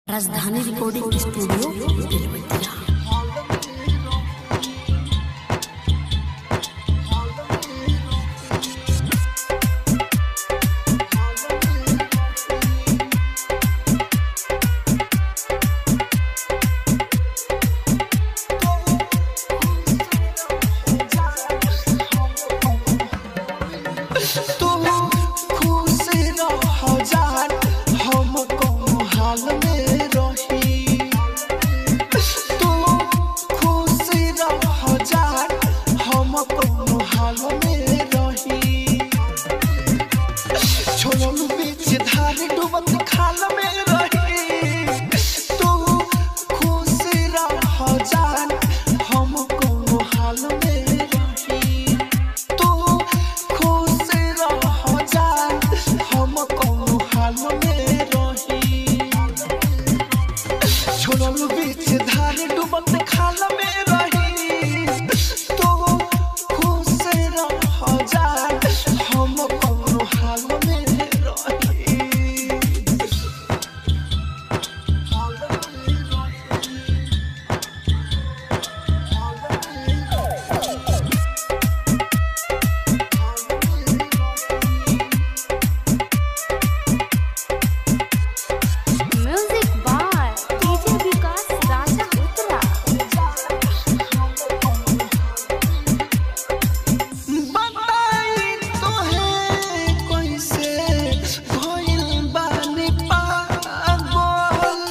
Rajdhani recording studio Belwatiya. तू खुश रह जान, हम कोनो हाल में रही। तू खुश रह जान, हम कोनो हाल में रही। छोड़ल बीच धार डूबत खाल में रही। तू खुश रह जान, हम कोनो हाल में रही। तू खुश रह जान, हम कोनो हाल में रही। छोड़ल बीच धार डूबत खाल में रही। तू खुश रह जान, हम कोनो हाल में रही। Music by DJ Vikas Raja Uttara. बताई तोहे कैसे भइल बानी पागल।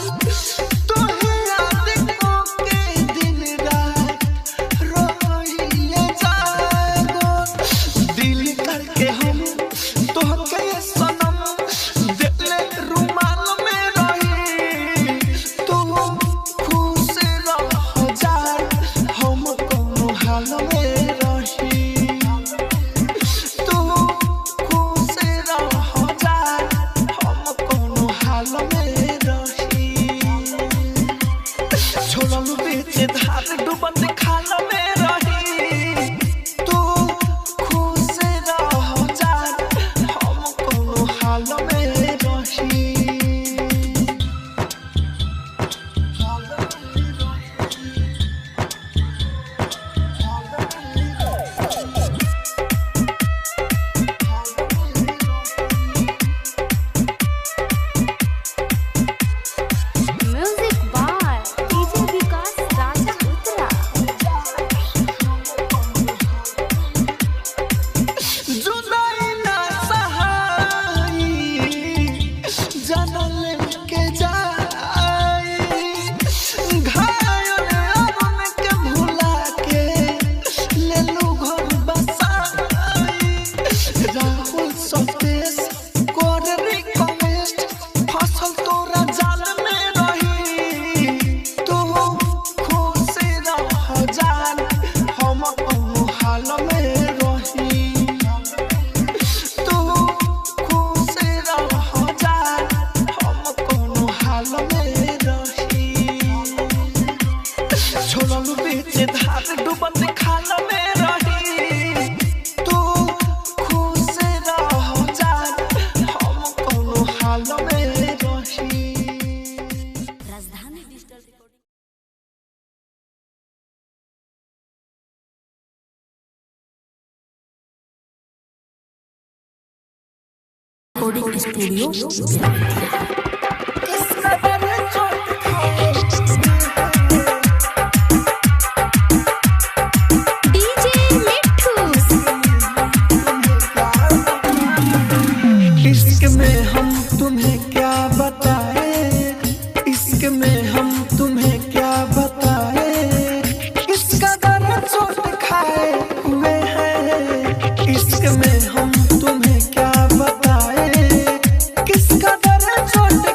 तोहे याद के दिन रात रोइले जागल। दिल करके हम तोहके सनम दिल रुमाल में रही। तू खुश रह जान, हम कोनो हाल में रही। तू खुश रह जान, हम कोनो हाल में रही। छोड़ल बीच धार डूबत खाल में रही। तू खुश रह जान, हम कोनो हाल में रही। Music by DJ Vikas Raja Uttara. जुदाई ना सहाई, जनल के जाई। घायल अरुण के भुला के लेलू घर बसाई। राहुल सतेश कर रिक्वेस्ट, फसल तोरा जाल में रही। तू खुश रह जान, हम कोनो हाल में रही। तू खुश रह जान, हम कोनो हाल में रही। छोड़ल बीच धार डूबत खाल में रही। तू खुश रह जान, हम कोनो हाल में रही। Rajdhani digital recording studio Belwatiya. DJ Mithu. इश्क में हम तुम्हें क्या बताए, इश्क में हम तुम्हें क्या बताए, इसका दर्द चोट खाए हुए हैं। इश्क में हम तुम्हें क्या बताए, किसका दर्द चोट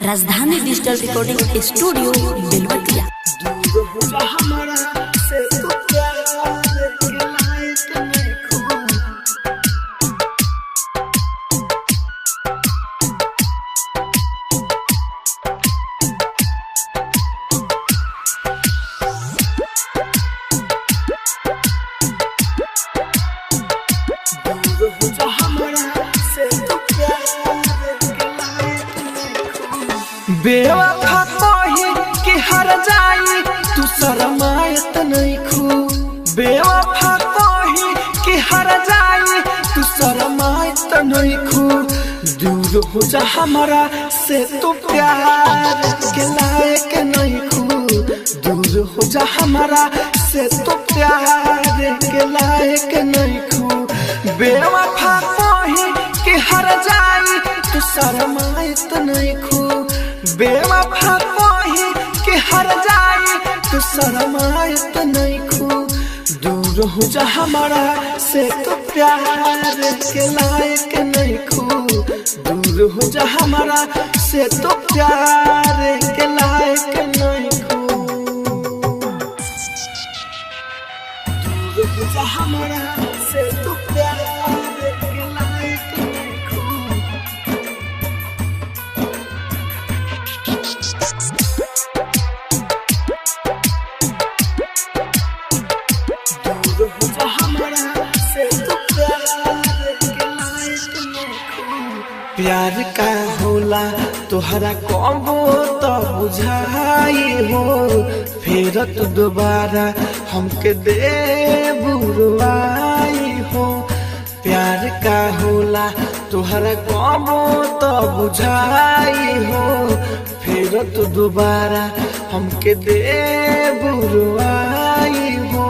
Rajdhani digital recording studio Belwatiya. दूर हो जा हमारा से तू प्यार के लायक नहीं खू। दूर हो जा हमारा से तू प्यार के लायक नहीं खू। बेवफा कही कि हर जाई तू शरमायत नहीं खू। बेवफा कही कि हर जाई तू शरमायत नहीं खू। दूर हो जा हमारा से तू प्यार के लायक नहीं खू। दूर हो जा हमारा से तू प्यार के लायक नहीं खू। बेवफा कही कि हर जाई तू शरमायत नहीं खू। बेवफा कही कि हर जाई तू शरमायत नहीं खू। दूर हो जा हमारा से तू प्यार के लायक नहीं खू। दूर हो जा हमारा से तू प्यार के लायक नहीं खू। दूर हो जा हमारा से तू प्यार के लायक नहीं खू। दूर हो जा हमारा से तू प्यार के लायक नहीं खू। प्यार का होला तोहरा कबो तो बुझाई हो, फिर तू दोबारा हमके दे बुरवाई हो। प्यार का होला तोहरा कबो तो बुझाई हो, फिर तू दोबारा हमके दे बुरवाई हो।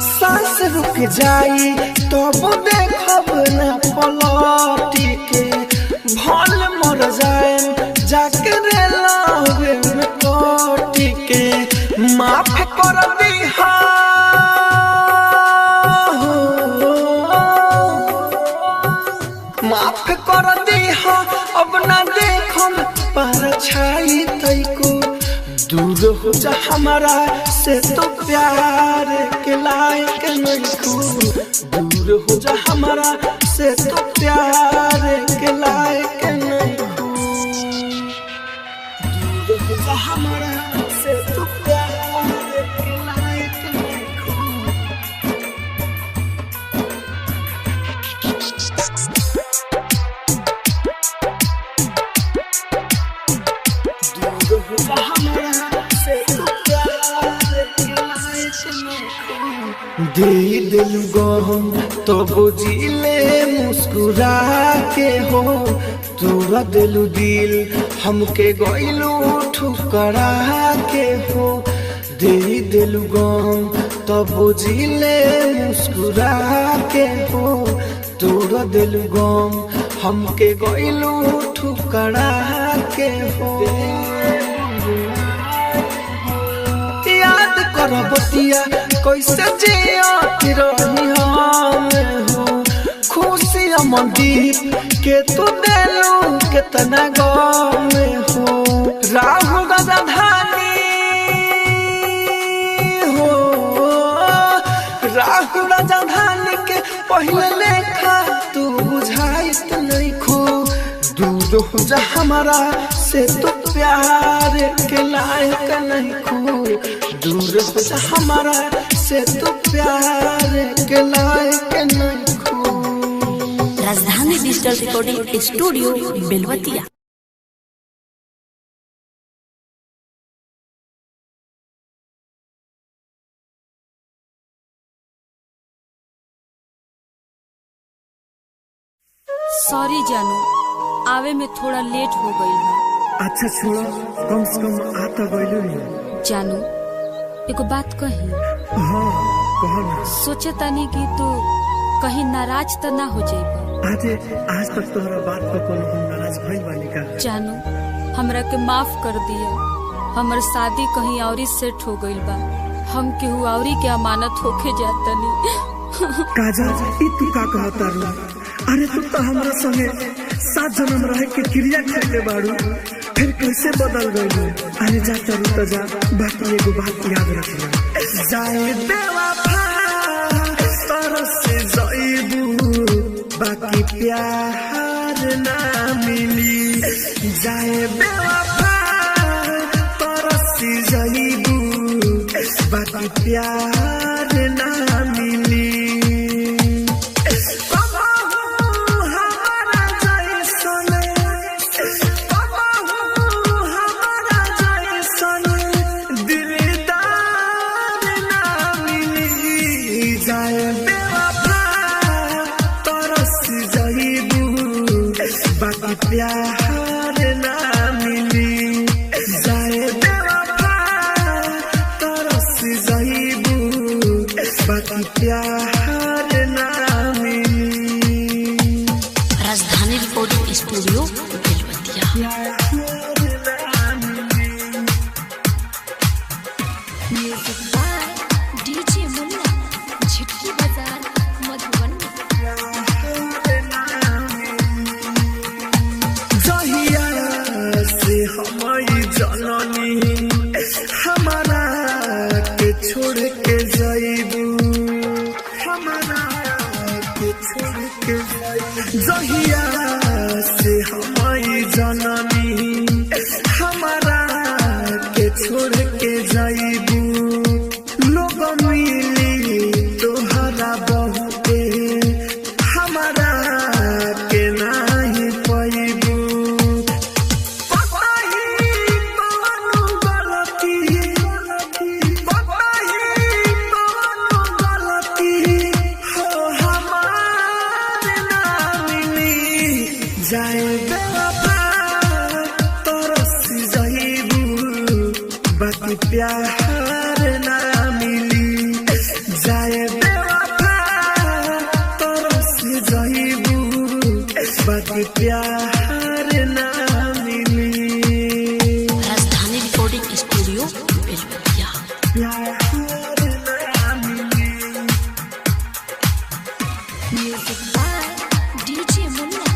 सांस रुक जाई तब देखब ना पलटी के, भल मर जाए जाके रे लावे में कटी के। माफ कर दिहा माफ कर दिहा अब ना देखम पर छाई तैको। दूर हो जा हमारा से तो प्यार के लायक नहीं खू। दूर हो जा हमारा से तो प्यार के लायक नहीं खू। दूर हो जा हमारा से तो प्यार के लायक नहीं खू। दूर हो जा हमारा से तू प्यार के लायक नहीं खू। दे दिल गम तो बुझिले मुस्कुरा के हो, तोरा दिलु दिल हमके गइलू ठुकरा के हो। दे दिलु गम तो बुझिले मुस्कुरा के हो, तोरा दिलु गम हमके गइलू ठुकरा के हो। याद कर बतिया कैसे जियत रही हम हो, खुशी अमनदीप के तू देलू केतना गम हो। राहुल राजधानी हो, राहुल राजधानी के पहले लेखा तू बुझाइत नहीं खो। दूर हो जा हमारा से तो प्यार के लायक नहीं खो। दूर हो जा हमारा से तो प्यार के लायक नहीं खो। Rajdhani digital recording studio Belwatiya. Sorry जानू, आवे में थोड़ा लेट हो गई है। अच्छा छोड़ो, कम से कम आ तो गइलू नी। जानू एगो बात कही? हाँ कहो ना। सोचे तानी कि तू कहीं नाराज तो ना हो जाइबा। आज आज तक तोहरा बात पर कोनो हम नाराज भइल बानी का? जानू हमरा के माफ कर दिया, हमर शादी कहीं औरी सेट हो गइल बा, हम केहू औरी के अमानत होके जातनी। काजल ई तू का कहता रू? अरे तू तो हमरा संगे 7 जन्म रहे के क्रिया खैले बाड़ू, फिर कैसे बदल गई? अरे जा चलू तो जा, बाकी एगो बात याद रखना, जाए बेवफा तरस जाइबू बाकी प्यार ना मिली, जाए बेवफा तरस जाइबू बाकी प्यार ना मिली। प्यार ना मिली, जाए बेवफा तरस जाइबू बाकी प्यार ना मिली। Rajdhani recording studio Belwatiya. Music by DJ Munna, Jhitki Bazar, Madhubani. जहिया से हमारी जननी हमारा के छोड़ के जाइबू, हमारा के छोड़ के जाइबू। जहिया से हमारी जननी हमारा के छोड़ के जाइबू, लोग मिली तोहरा बहुते हमारा के नाही पैबू। जाए बेवफा तरस जाइबू बाकी प्यार ना मिली, जाए बेवफा तरस जाइबू बाकी प्यार ना मिली। Rajdhani recording studio Belwatiya. प्यार ना मिली। Music by DJ Munna,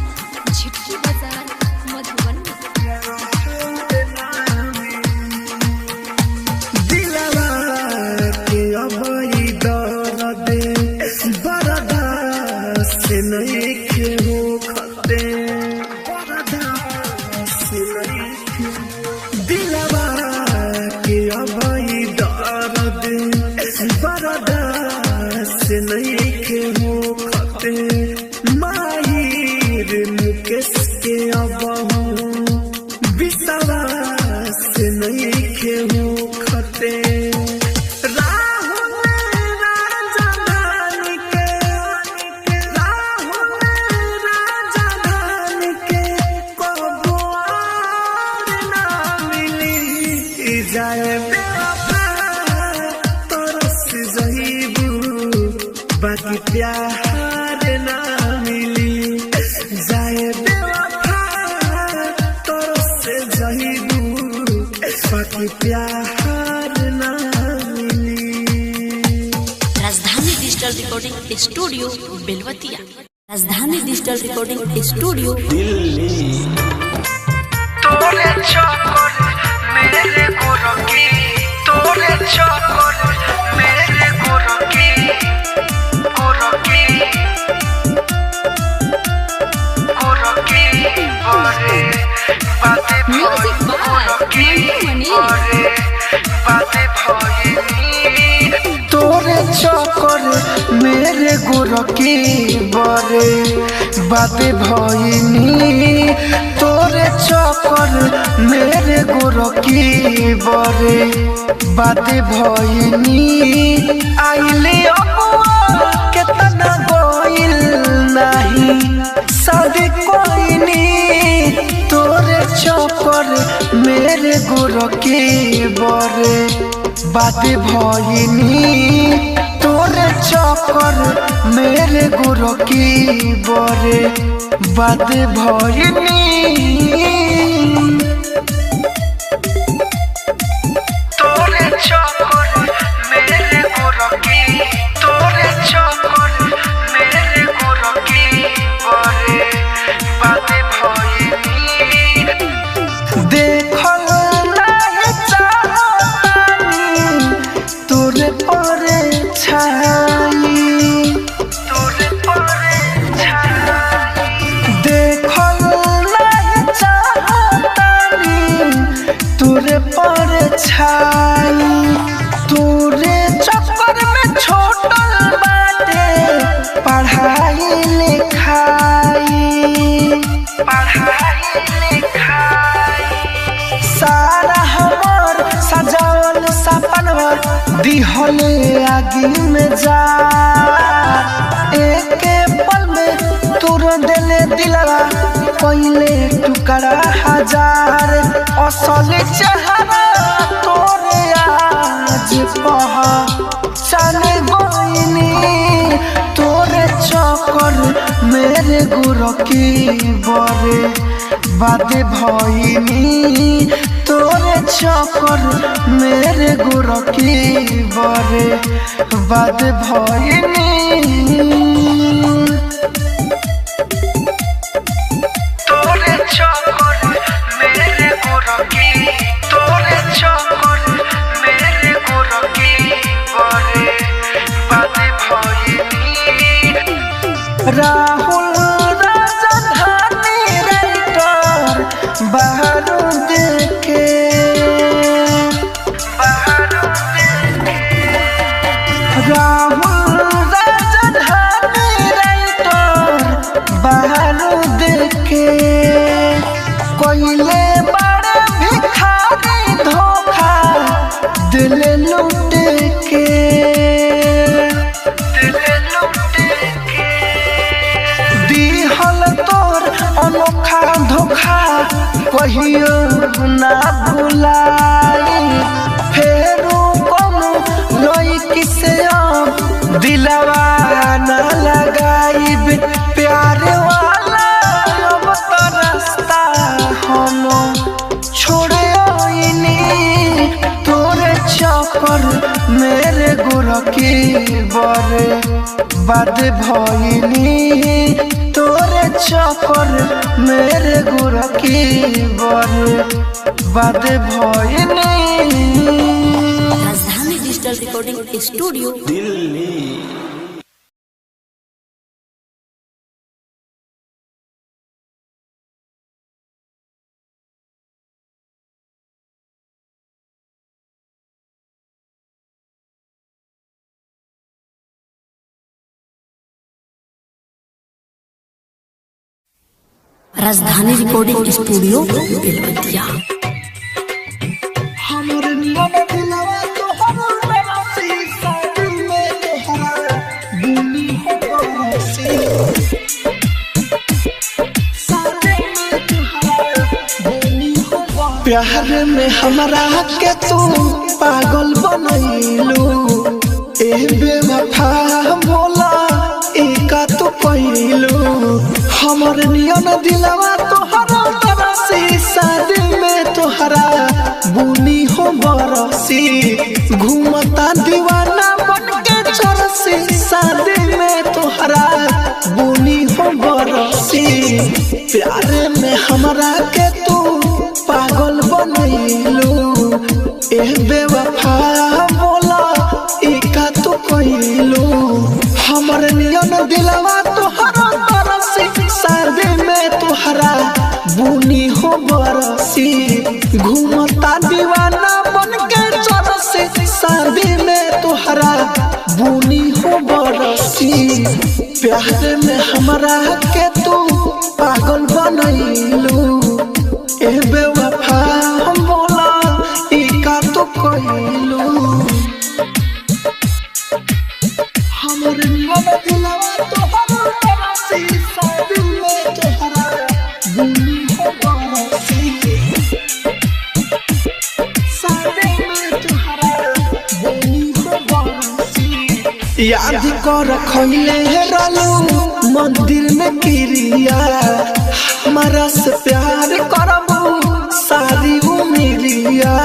Jhitki Bazar, Madhubani. दिलवा के अबई दर्द बर्दाश्त नइखे होखते, बर्दाश्त नइखे। दिलवा के अबई दर्द बर्दाश्त नइखे होखते, माहिर मुकेश के अबहू विश्वास नइखे होखते। राहुल राजधानी के, राहुल राजधानी के कबो और ना मिली, जाए बेवफा तरस जाइबू बाकी प्यार ना मिली, जाए बेवफा तरस जाइबू बाकी प्यार ना मिली। Rajdhani digital recording studio Belwatiya. Rajdhani digital recording studio तोरे चक्कर मेरे गोरकी, तोरे चक्कर मेरे गोरकी, गोरकी गोरकी बरे बाते Music by गोरकी Mantu Manish. बरे बाते भइनी। तोरे चक्कर मेरे गोरकी बरे बाते भइनी, तोरे चक्कर मेरे गोरकी बरे बाते भइनी। आइले अबुआ केतना गइल नाही शादी कोइनी, तोरे चक्कर मेरे गोरकी बरे बाते भइनी, तोरे चक्कर मेरे गोरकी बरे बाते भइनी। तोरे चक्कर मेरे गोरकी, तोरे चक्कर मेरे गोरकी। दिले दिलवा पहले टुकड़ा हजार असल चेहरा तोरे आज पहचान गइनी तोरे चक्कर मेरे गुरकी बरे बाद भइनी तोरे चक्कर मेरे गुरकी बरे बाद भइनी। तोरे चक्कर मेरे गुरकी तोरे चक्कर मेरे गुरकी बरे बाद भइनी। राहुल राजधानी राइटर बारूद के राहुल राजधानी राइटर बारूद के कोइले बड़े भिखारी धोखा दिल लूट के दिल लूट के दिहल तोर अनोखा धोखा कहियो ना भुलाई फेरू कोनो लइकी से अब दिलवा ना लगाइब प्यार वाला अब तो रास्ता हम छोड़े आइनी तोरे चक्कर मेरे गुरकी बरे बाद भइनी तोरे चक्कर मेरे गुरकी बरे बाद भइनी। Rajdhani digital recording studio Delhi. Rajdhani recording studio Belbatiya. हमर नियम दिलवा तोहर बरसी शादी में तोहरा बुनी हो बरसी शादी में तोहरा बुनी हो बरसी। प्यार में हमरा के तू पागल बनैलू ए बेवफा बोला एका तो कैलू हमर नियन दिलवा तोहरा तरसी शादी में तोहरा बुनी हो बरसी घूमता दीवाना बन के चरसी शादी में तोहरा बुनी हो बरसी प्यार में हमरा के तू पागल बनैलू ए बेवफा बोला एका तो कैलू हमर नियन दिलवा तोहरा तरसी शादी में तोहरा बुनी हो बरसी घूमता दीवाना बन के चरसी शादी में तोहरा बुनी हो बरसी प्यार में हमरा के तू पागल बनैलू ए बेवफा हम बोला एका तो कैलू हमर नियम दिलवा तोहरा तरसी शादी में तोहरा बुनी हो बरसी शादी में तोहरा बुनी हो बरसी। याद कर खैले रहलू मंदिर में किरिया हमारा से प्यार करबू सारी उमिरिया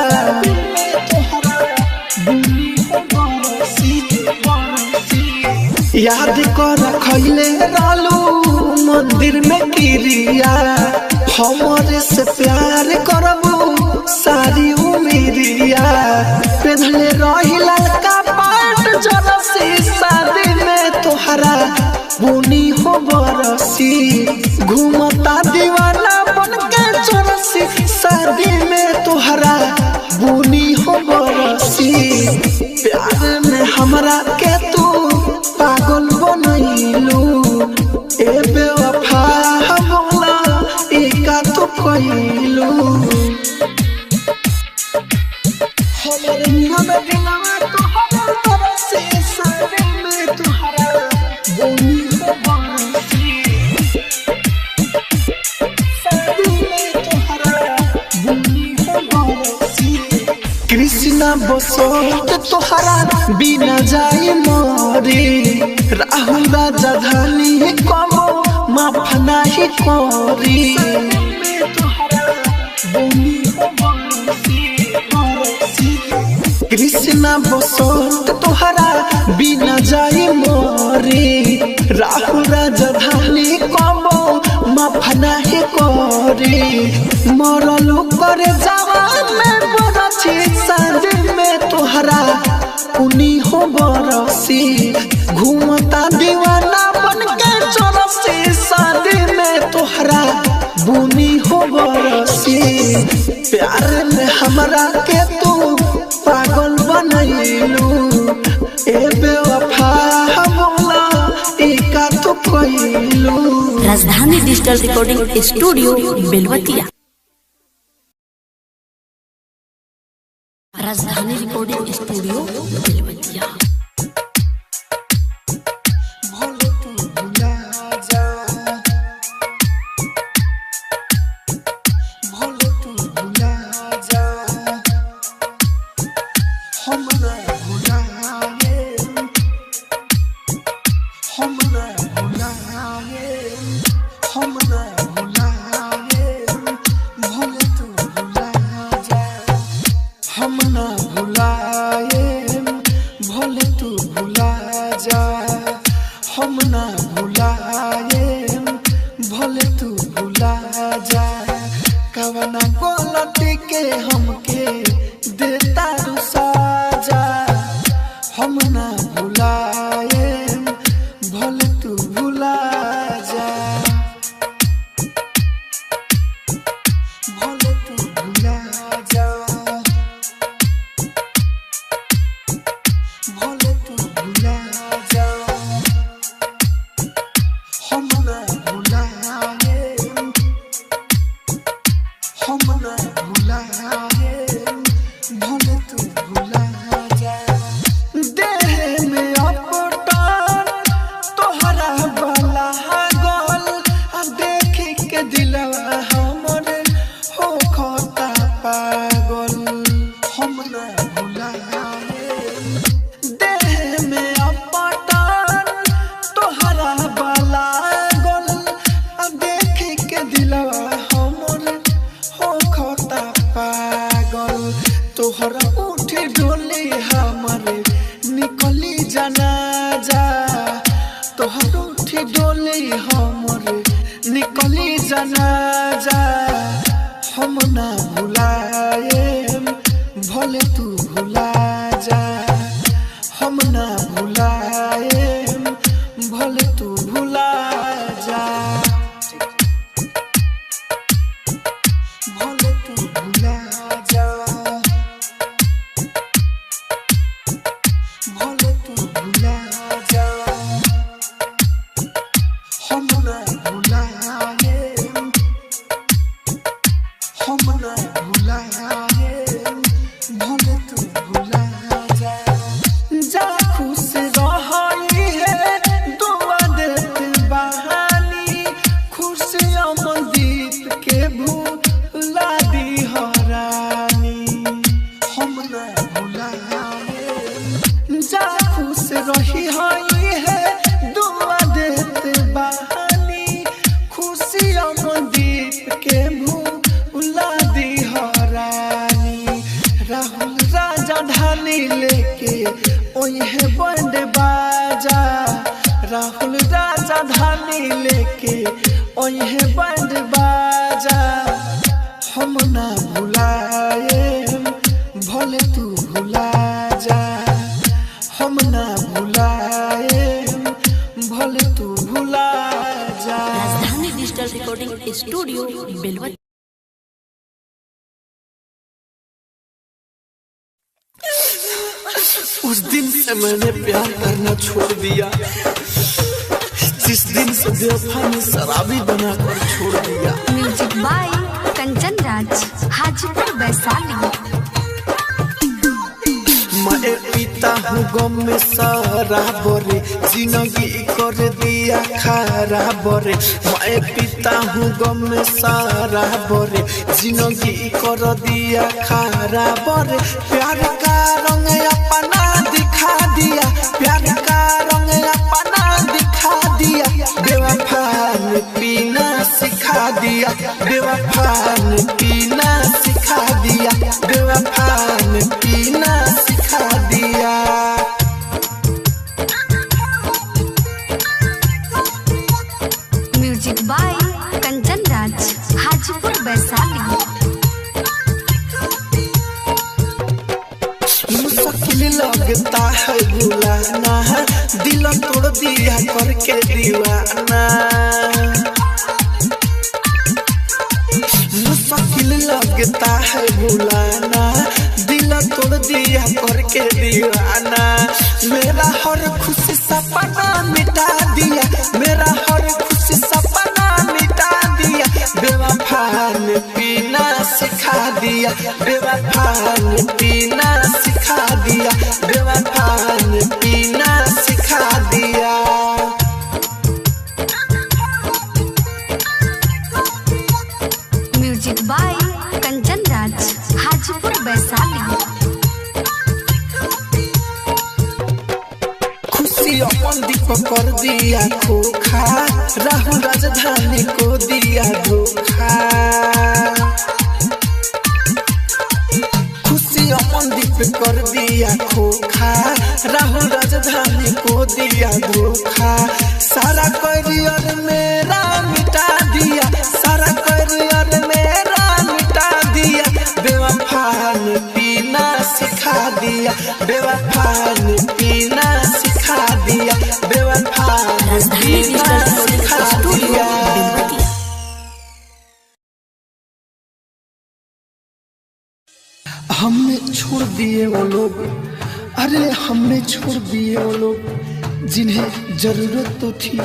याद कर खैले रहलू मंदिर में किरिया हमारे से प्यार करबू सारी उमिरिया पेन्हले रही ललका पाट जरसी शादी में तोहरा बुनी हो बरसी घूमता दीवाना बन के चरसी शादी में तोहरा बुनी हो बरसी प्यार में हमरा के तू पागल बनैलू ए बेवफा बोला एका तो कैलू हमर नियम दिलवा तोहरा तरसी शादी में तोहरा बुनी हो बरसी बसंत तोहरा बिना जाई मोरी, राहुल राजा धानी कमो माफ नाही कोरी। कृष्णा बसंत तोहरा बिना जाई मोरी, राहुल राजा धानी कमो माफ नाही कोरी। मरलू करे जावा में बरछी, साँझ में तोहरा उनी हो बरसी, घूमता दीवाना बन के चरसी, साँझ में तोहरा बुनी हो बरसी। प्यार में हमरा के तू पागल बनैलू, ए बेवफा बोला ई का तू कइलू। Rajdhani digital recording studio Belwatiya. Rajdhani recording studio Belwatiya. भले तू भुला जा, भले तू भुला जा, हम ना भुलाए, हम ना भुलाए, हम ना भुलाए, भले तू भुला जा, हम ना भुलाए, भले तू भुला जा, हम ना भुलाए, भले तू भुला जा। कवना गलती के हमके देता रू साजा, हम ना भुलाए, भले तू भुला जा, भले तू भुला जा, भले तू भुला जा, हम ना भुलाए, हम ना भुलाए, भले तू भुला जा। देह में अपटान तोहरा वाला गोल, आ देख के दिलवा हमर हो खोता पागल, हम ना भुलाए। देह में अपटान तोहरा वाला गोल, आ देख के दिलवा हमर हो खोता पागल। तोहरा उठे डोली हमर निकली जनाजा, तोहर उठे डोली हमर निकली जनाजा, हम ना भुलाए, भले तू भुला जा, हम ना भुलाए, भले तू भुला जा, भले तू भुला जा, भले तू भुला जा, हम ना भुलाए, हम ना भुलाए, भले तू भुला जा। जा खुश रही है दुआ देत बहानी, खुश अमनदीप के भुला दी हरानी, हम ना भुलाए। जा खुश रही है दुआ देत बहानी, खुशी अमनदीप के भुला दी हरानी। राहुल राजा धानी लेके ओहे बंड बाजा, राहुल राजा धानी लेके ओहे बंड बाजा, हम ना भुलाए, भले तू भुला जा, हम ना भुलाए, भले तू भुला जा। Rajdhani digital recording studio Belwatiya. उस दिन से मैंने प्यार करना छोड़ दिया, जिस दिन से बेवफा ने शराबी बनाकर छोड़ दिया। Music by Kanchan Raj, Hajipur Vaishali. मैं पीता पीता हूँ गम में शराब रे, जिंदगी कर दिया खराब रे। मैं पीता हूँ गम में शराब रे, जिंदगी कर दिया खराब रे। प्यार का रंग अपना दिखा दिया, प्यार का रंग अपना दिखा दिया, बेवफा ने पीना सिखा दिया, बेवफा ने पीना सिखा दिया, बेवफा ने पीना सिखा दिया। Music by Kanchan Raj, Hajipur Vaishali. मुश्किल लगता है भुलाना, दिल तोड़ दिया करके दीवाना। मुश्किल लगता है भुलाना, दिल तोड़ दिया करके दीवाना। मेरा हर खुशी सपना मिटा दिया, मेरा हर खुशी सपना मिटा दिया, बेवफा ने पीना सिखा दिया, बेवफा ने पीना सिखा दिया, बेवफा ने पीना सिखा दिया। Music by Kanchan Raj, Hajipur Vaishali. खुशी अपन दीप कर दिया खोखा, राहुल राजधानी को दिया धोखा। खुशी अपन दीप कर दिया खोखा, राहुल राजधानी को दिया धोखा। सारा करियर मेरा मिटा दिया, सारा करियर मेरा मिटा दिया, बेवफा ने पीना सिखा दिया, बेवफा ने पीना सिखा दिया, बेवफा ने राजधानी पीना डिजिटल रिकॉर्डिंग सिखा स्टूडियो दिया। बेलवतिया। हमने छोड़ दिए वो लोग, अरे हमने छोड़ दिए वो लोग, जिन्हें जरूरत तो थी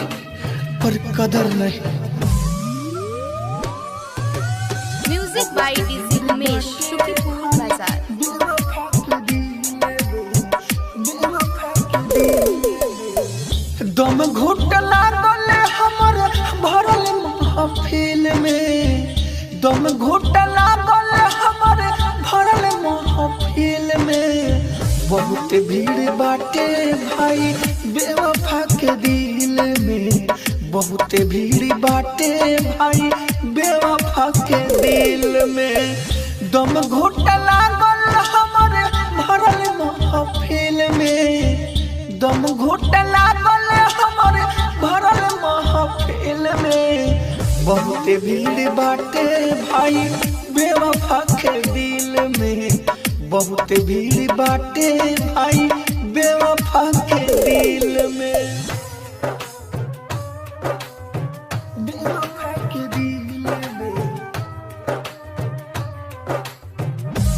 पर कदर नहीं। Music by DJ Umesh, Sukhipur Bazar. दम घुट लागल हमर भरल महफिल में, दम घुट लागल हमर भरल महफिल में। बहुत भीड़ बाटे भाई बेवफा के दिल में, बहुत भीड़ बाटे भाई बेवफा के दिल में। दम घुट लागल हमर भरल महफिल में, दम घुट लागल हमर भरल महफिल में। बहुत भीड़ बाटे भाई बेवफा के दिल में, बहुत भीड़ बाटे भाई बेवफा के दिल में, बेवफा के दिल में,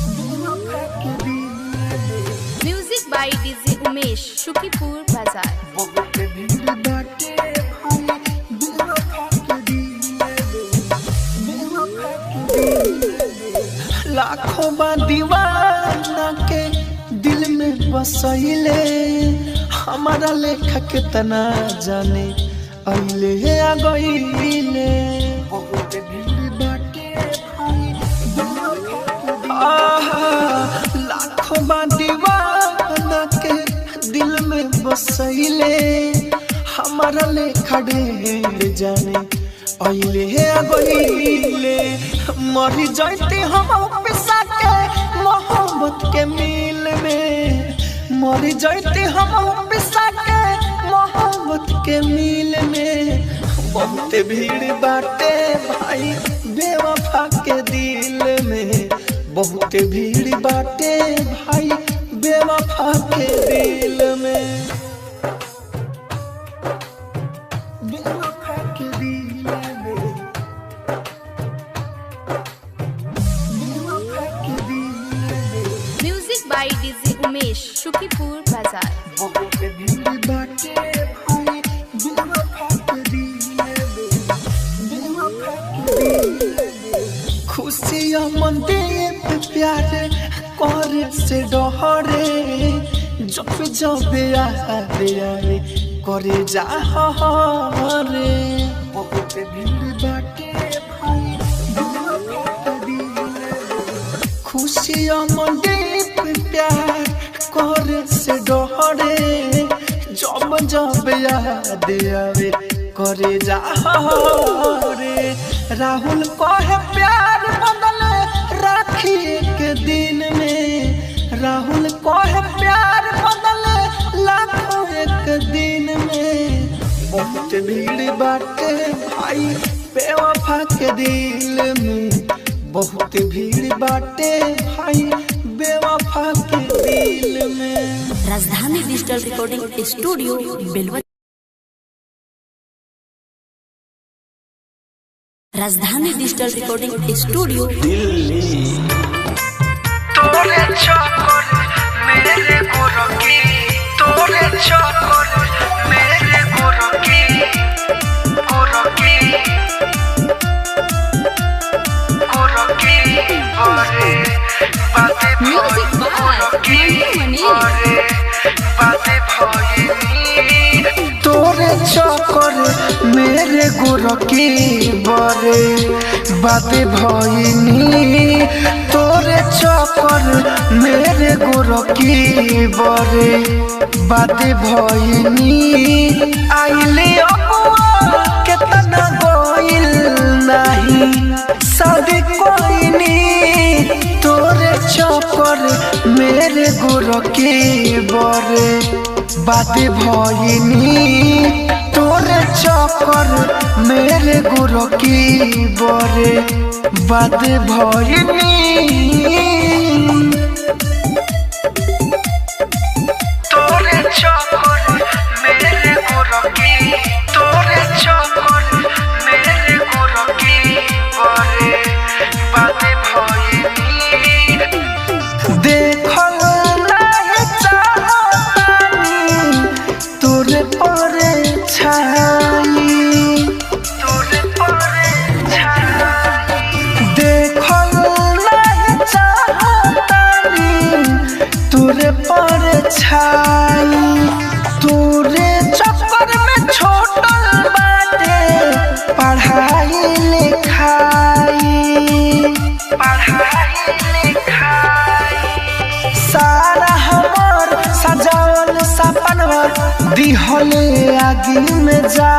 बेवफा के दिल में। Music by DJ Umesh, Sukhipur Bazar. बहुत भीड़ बाटे भाई बेवफा के दिल में, बेवफा के दिल में। लाखों बा दीवाना के दिल में बसैले, हमारा लेखा कितना जाने अइले आ गइले। बहुत भीड़ बाटे भाई आहा, लाखों बा दीवाना के दिल में बसैले, हमारा लेखा ढेर जाने अइले आ गइले। मर जाते हम पिसा के मोहब्बत के मिल में, मर जाते हम पिसा के मोहब्बत के मिल में। बहुत भीड़ बाटे भाई बेवफा के दिल में, बहुत भीड़ बाटे भाई बेवफा के दिल में, बेवफा के दिल में, बेवफा के दिल में। Music by DJ Umesh, Sukhipur Bazar. बहुत भीड़ बाटे भाई बेवफा के दिल में, बेवफा के दिल में। खुशियाँ मन दे प्यार करे से डहरे, जब जब याद आवे करे जा रे। बहुत भीड़ बाटे भाई खुशियाँ मंदीप प्यार करे से डरे, जब जब याद आवे करे जा रे। राहुल कहे प्यार बदल राखी के दिन में, राहुल कहे प्यार बदल लाखों एक दिन में। बहुत भीड़ बाटे भाई बेवफा के दिल में, बहुत भीड़ बाटे भाई बेवफा के दिल में। Rajdhani digital recording studio Belwatiya. Rajdhani digital recording studio Delhi. तोरे चक्कर मेरे गोरकी, तोरे चक्कर मेरे गोरकी, गोरकी गोरकी बरे बाते म्यूजिक बाय मंटू मनीष। बाते भइनी। तोरे चक्कर मेरे गोरकी बरे बाते भइनी, तोरे चक्कर मेरे गोरकी बरे बाते भइनी। आइले अबुआ केतना गइल नाही शादी कोइनी, तोरे चक्कर मेरे गोरकी बरे बाते भइनी, तोरे चक्कर मेरे गोरकी बरे बाते भइनी। तोरे चक्कर मेरे गोरकी, तोरे चक्कर मेरे गोरकी बरे बाते भइनी। देखल नाही चाहतानी तोरे परे छाई, तोरे परे छाई। देखल नाही चाहतानी तोरे परे छाई, तोरे चक्कर में छोटल बाटे पढ़ाई लिखाई, पढ़ाई लिखाई। सारा हमर सजावल सपनवा दिहले आगी में जा,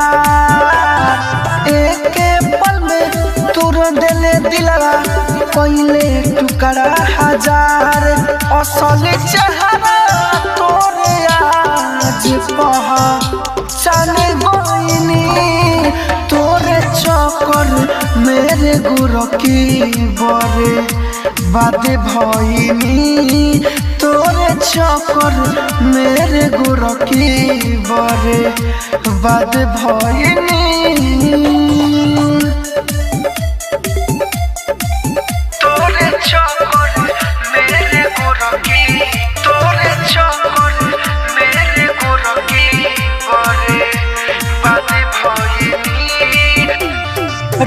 एक पल में तोर देले दिलवा पहले टुकड़ा हजार। असल चेहरा तोरे आज पहचान गइनी, तोरे चक्कर मेरे गोरकी बरे बाते भइनी, तोरे चक्कर मेरे गोरकी बरे बाते भइनी। तोरे चक्कर मेरे गोरकी, तोरे चक्कर मेरे गोरकी बरे बाते भइनी।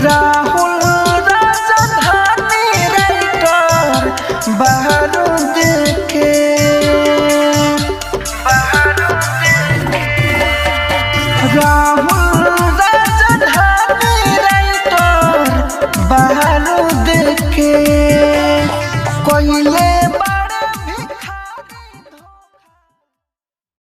राहुल राजधानी राइटर बारूद के, राहुल राजधानी राइटर बारूद के कोइले